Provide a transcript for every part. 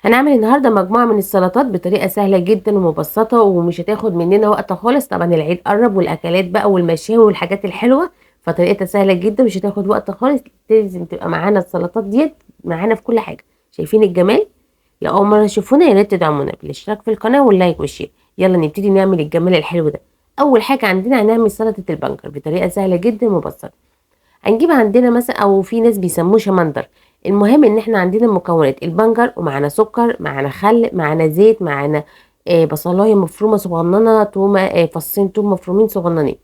هنعمل النهارده مجموعة من السلطات بطريقة سهلة جدا ومبسطه ومش هتاخد مننا وقت خالص. طبعا العيد قرب والاكلات بقى والمشاوي والحاجات الحلوة، فطريقتها سهلة جدا مش هتاخد وقت خالص. لازم تبقى معانا السلطات ديت معانا في كل حاجة. شايفين الجمال؟ لو اول مرة تشوفونا يا ريت تدعمونا بالاشتراك في القناة وال like وال share. يلا نبتدي نعمل الجمال الحلو ده. اول حاجة عندنا هنعمل سلطة البنجر بطريقة سهلة جدا ومبسطه. هنجيب عندنا مثلا، او في ناس بيسموه شمندر. المهم ان احنا عندنا مكونات البنجر، ومعانا سكر، معانا خل، معانا زيت، معانا بصلايه مفرومه صغننه، تومة، فصين توم مفرومين صغننين.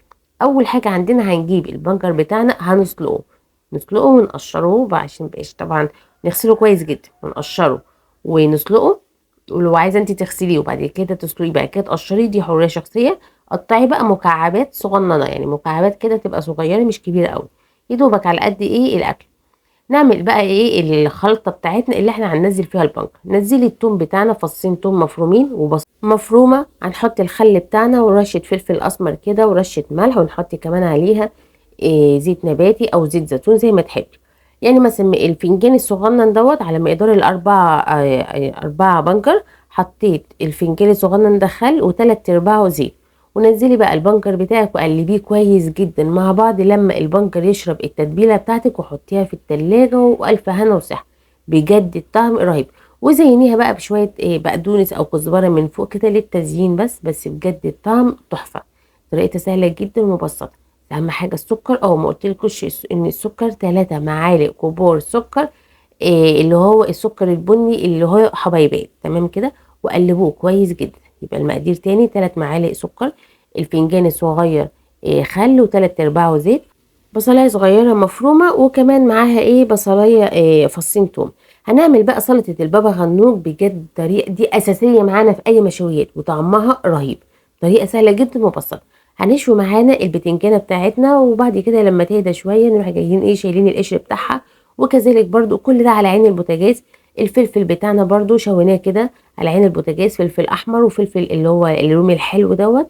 اول حاجة عندنا هنجيب البنجر بتاعنا، هنسلقه، نسلقه ونقشره عشان ميبقاش، طبعا نغسله كويس جدا ونقشره ونسلقه. ولو عايزه انت تغسليه وبعد كده تسلقيه بعد كده تقشريه، دي حرية شخصية. قطعي بقى مكعبات صغننه، يعني مكعبات كده تبقى صغيرة مش كبيرة قوي، يدوبك على قد ايه الاكل. نعمل بقى ايه الخلطة بتاعتنا اللي احنا هننزل فيها البنجر. نزلي التوم بتاعنا، فصين توم مفرومين وبصل مفرومه، هنحط الخل بتاعنا ورشه فلفل اسمر كده ورشه ملح، ونحط كمان عليها زيت نباتي او زيت زيتون زي ما تحبي. يعني مثلا الفنجان الصغنن دوت على مقدار الاربعة، 4 بنجر، حطيت الفنجان الصغنن ده خل وتلات ارباعه زيت. ونزلي بقى البنجر بتاعك وقلبيه كويس جدا مع بعض لما البنجر يشرب التتبيله بتاعتك، وحطيها في التلاجة والف هنا وصحة. بجد الطعم رهيب. وزينيها بقى بشوية بقدونس او كزبره من فوق كده للتزيين بس بجد الطعم تحفة. طريقتها سهلة جدا ومبسطه. اهم حاجة السكر، او ما قلتلكوش ان السكر 3 معالق كبار سكر، اللي هو السكر البني اللي هو حبيبات، تمام كده. وقلبوه كويس جدا. يبقى المقادير تاني 3 معالق سكر، الفنجان الصغير، خل، وتلات ارباعه زيت، بصلايه صغيرة مفرومه، وكمان معاها بصلايه، فصين توم. هنعمل بقى سلطة البابا غنوج. بجد الطريقة دي اساسية معانا في اي مشويات وطعمها رهيب. طريقه سهلة جدا ومبسطه. هنشوي معانا البتنجانه بتاعتنا، وبعد كده لما تهدى شوية نروح جايين شايلين القشر بتاعها، وكذلك برضو كل ده على عين البوتاجاز. الفلفل بتاعنا برضو شويناه كده على عين البوتاجاز، فلفل احمر وفلفل اللي هو الرومي الحلو دوت،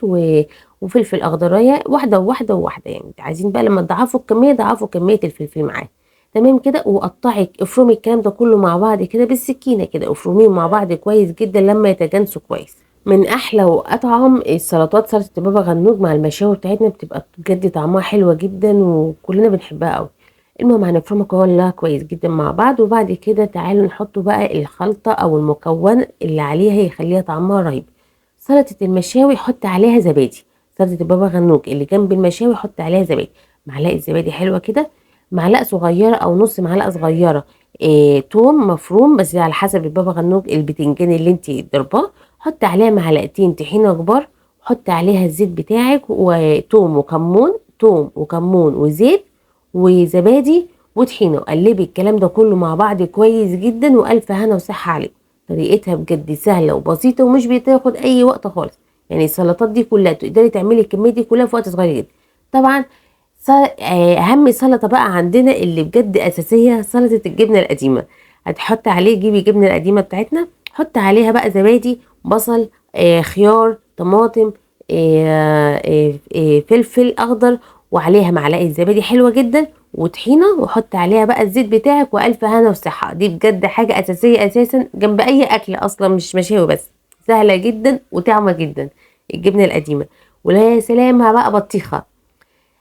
وفلفل اخضرايه، واحدة وواحدة وواحدة. يعني عايزين بقى لما تضعفوا الكمية ضعفوا كمية الفلفل معاه، تمام كده. وقطعي افرمي الكلام ده كله مع بعض كده بالسكينة كده، افرميه مع بعض كويس جدا لما يتجانسوا كويس. من احلى واطعم السلطات سلطة بابا غنوج مع المشاوي بتاعتنا، بتبقى بجد طعمها حلوة جدا وكلنا بنحبها قوي. المهم هنفرمها كلها كويس جدا مع بعض، وبعد كده تعالوا نحطوا بقى الخلطة او المكون اللي عليها يخليها طعمها رهيب. سلطة المشاوي حط عليها زبادي، سلطة البابا غنوج اللي جنب المشاوي حط عليها زبادي، معلقه زبادي حلوة كده، معلقه صغيرة او نص معلقه صغيرة، توم مفروم بس على حسب البابا غنوج البتنجان اللي انت ضرباه، حط عليها معلقتين طحينه كبار، حط عليها الزيت بتاعك وتوم وكمون، توم وكمون وزيت وزبادي وطحينه. قلبي الكلام ده كله مع بعض كويس جدا، والف هنا وصحة عليكم. طريقتها بجد سهلة وبسيطة ومش بتاخد اي وقت خالص. يعني السلطات دي كلها تقدري تعملي الكمية دي كلها في وقت صغير جدا. طبعا اهم سلطة بقى عندنا اللي بجد اساسية سلطة الجبنة القديمة. هتحط عليه، جيبي الجبنة القديمة بتاعتنا، حط عليها بقى زبادي، بصل، خيار، طماطم، فلفل اخضر، وعليها معلقه زبادي حلوة جدا وطحينه، وحط عليها بقى الزيت بتاعك، والف هنا وصحة. دي بجد حاجة اساسية اساسا جنب اي اكل اصلا، مش مشاوي بس، سهلة جدا وطعمه جدا الجبنة القديمة. ولا يا سلام بقى بطيخه.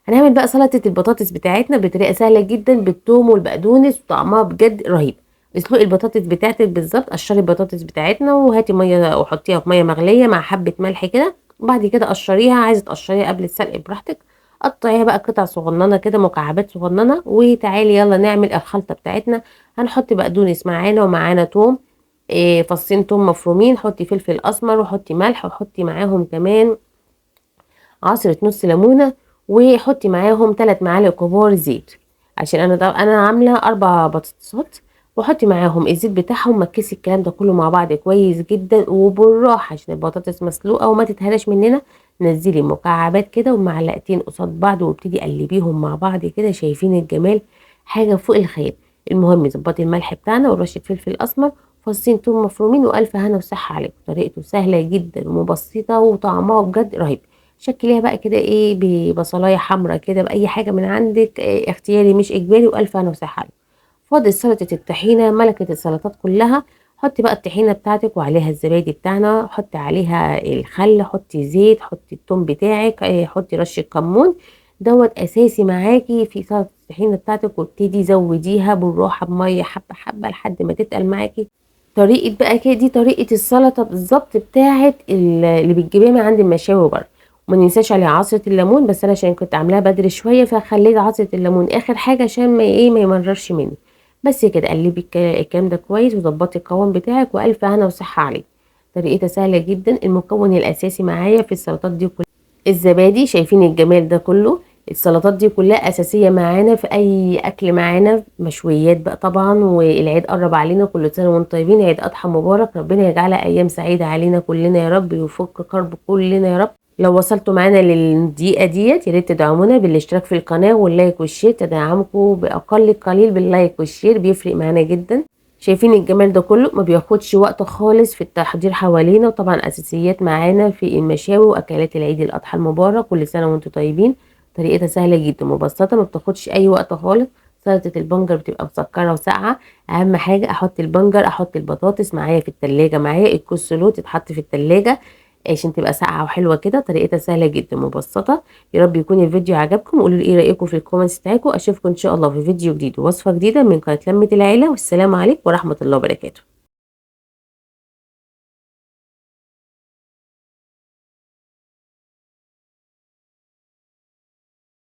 هنعمل بقى سلطة البطاطس بتاعتنا بطريقة سهلة جدا بالثوم والبقدونس، وطعمها بجد رهيب. اسلقي البطاطس بتاعتك بالظبط، قشري البطاطس بتاعتنا وهاتي مية وحطيها في مية مغليه مع حبه ملح كده، وبعد كده قشريها. عايزه تقشريها قبل السلق براحتك، قطعيها بقى قطع صغننه كده، مكعبات صغننه. وتعالي يلا نعمل الخلطة بتاعتنا. هنحط بقدونس معانا ومعانا توم، فصين توم مفرومين، حطي فلفل اسمر وحطي ملح، وحطي معاهم كمان عصره نص ليمونه، وحطي معاهم 3 معالق كبار زيت، عشان انا عامله 4 بطاطسات. وحطي معاهم الزيت بتاعهم. مكسي الكلام ده كله مع بعض كويس جدا وبالراحه عشان البطاطس مسلوقة وما تتهرش مننا. نزلي مكعبات كده ومعلقتين قصاد بعض، وابتدي قلبيهم مع بعض كده. شايفين الجمال؟ حاجة فوق الخيال. المهم ظبطي الملح بتاعنا ورشه فلفل اسمر، فصين توم مفرومين، والف هنا وصحة عليكم. طريقته سهلة جدا ومبسطه وطعمها بجد رهيب. شكليها بقى كده ببصلايه حمراء كده، باي حاجة من عندك، اختياري مش اجباري، والف هنا وصحة عليكم. فاضل سلطة الطحينه، ملكه السلطات كلها. حطي بقى الطحينه بتاعتك وعليها الزبادي بتاعنا، حطي عليها الخل، حطي زيت، حطي الثوم بتاعك، حطي رشه كمون، دوت اساسي معاكي في سلطة الطحينه بتاعتك. وابتدي زوديها بالراحة بميه حبه حبه لحد ما تتقل معاكي. طريقه بقى كده، دي طريقه السلطة بالظبط بتاعه اللي بتجيبيها من عند المشاوي بره. وما ننساش عليها عصره الليمون، بس انا عشان كنت عاملاها بدري شوية فخليت عصره الليمون اخر حاجة عشان ما ايه ما يمررش مني. بس كده قلبي الكلام ده كويس وظبطي القوام بتاعك، والف هنا وصحة عليك. طريقتها سهلة جدا. المكون الاساسي معايا في السلطات دي كلها الزبادي، شايفين الجمال ده كله؟ السلطات دي كلها اساسية معانا في اي اكل معانا، مشويات بقى طبعا، والعيد قرب علينا، كل سنة وانتم طيبين، عيد اضحى مبارك، ربنا يجعلها ايام سعيدة علينا كلنا يا رب، ويفك كرب كلنا يا رب. لو وصلتوا معانا للدقيقه ديت يا ريت تدعمونا بالاشتراك في القناة وال like وال share، تدعمكم باقل القليل بال like وال share بيفرق معانا جدا. شايفين الجمال ده كله؟ ما بياخدش وقت خالص في التحضير حوالينا، وطبعا اساسيات معانا في المشاوي واكلات العيد الاضحى المبارك، كل سنة وانتم طيبين. طريقتها سهلة جدا مبسطة، ما بتاخدش اي وقت خالص. سلطة البنجر بتبقى مسكره وساقعه، اهم حاجة احط البنجر، احط البطاطس معايا في التلاجة، معايا الكوسلو تتحط في التلاجة عشان تبقى ساقعه وحلوه كده. طريقتها سهلة جدا مبسطة. يا رب يكون الفيديو عجبكم، قولوا لي ايه رايكم في ال comments بتاعتكم. اشوفكم ان شاء الله في فيديو جديد ووصفه جديدة من قناة لمه العيلة، والسلام عليكم ورحمة الله وبركاته.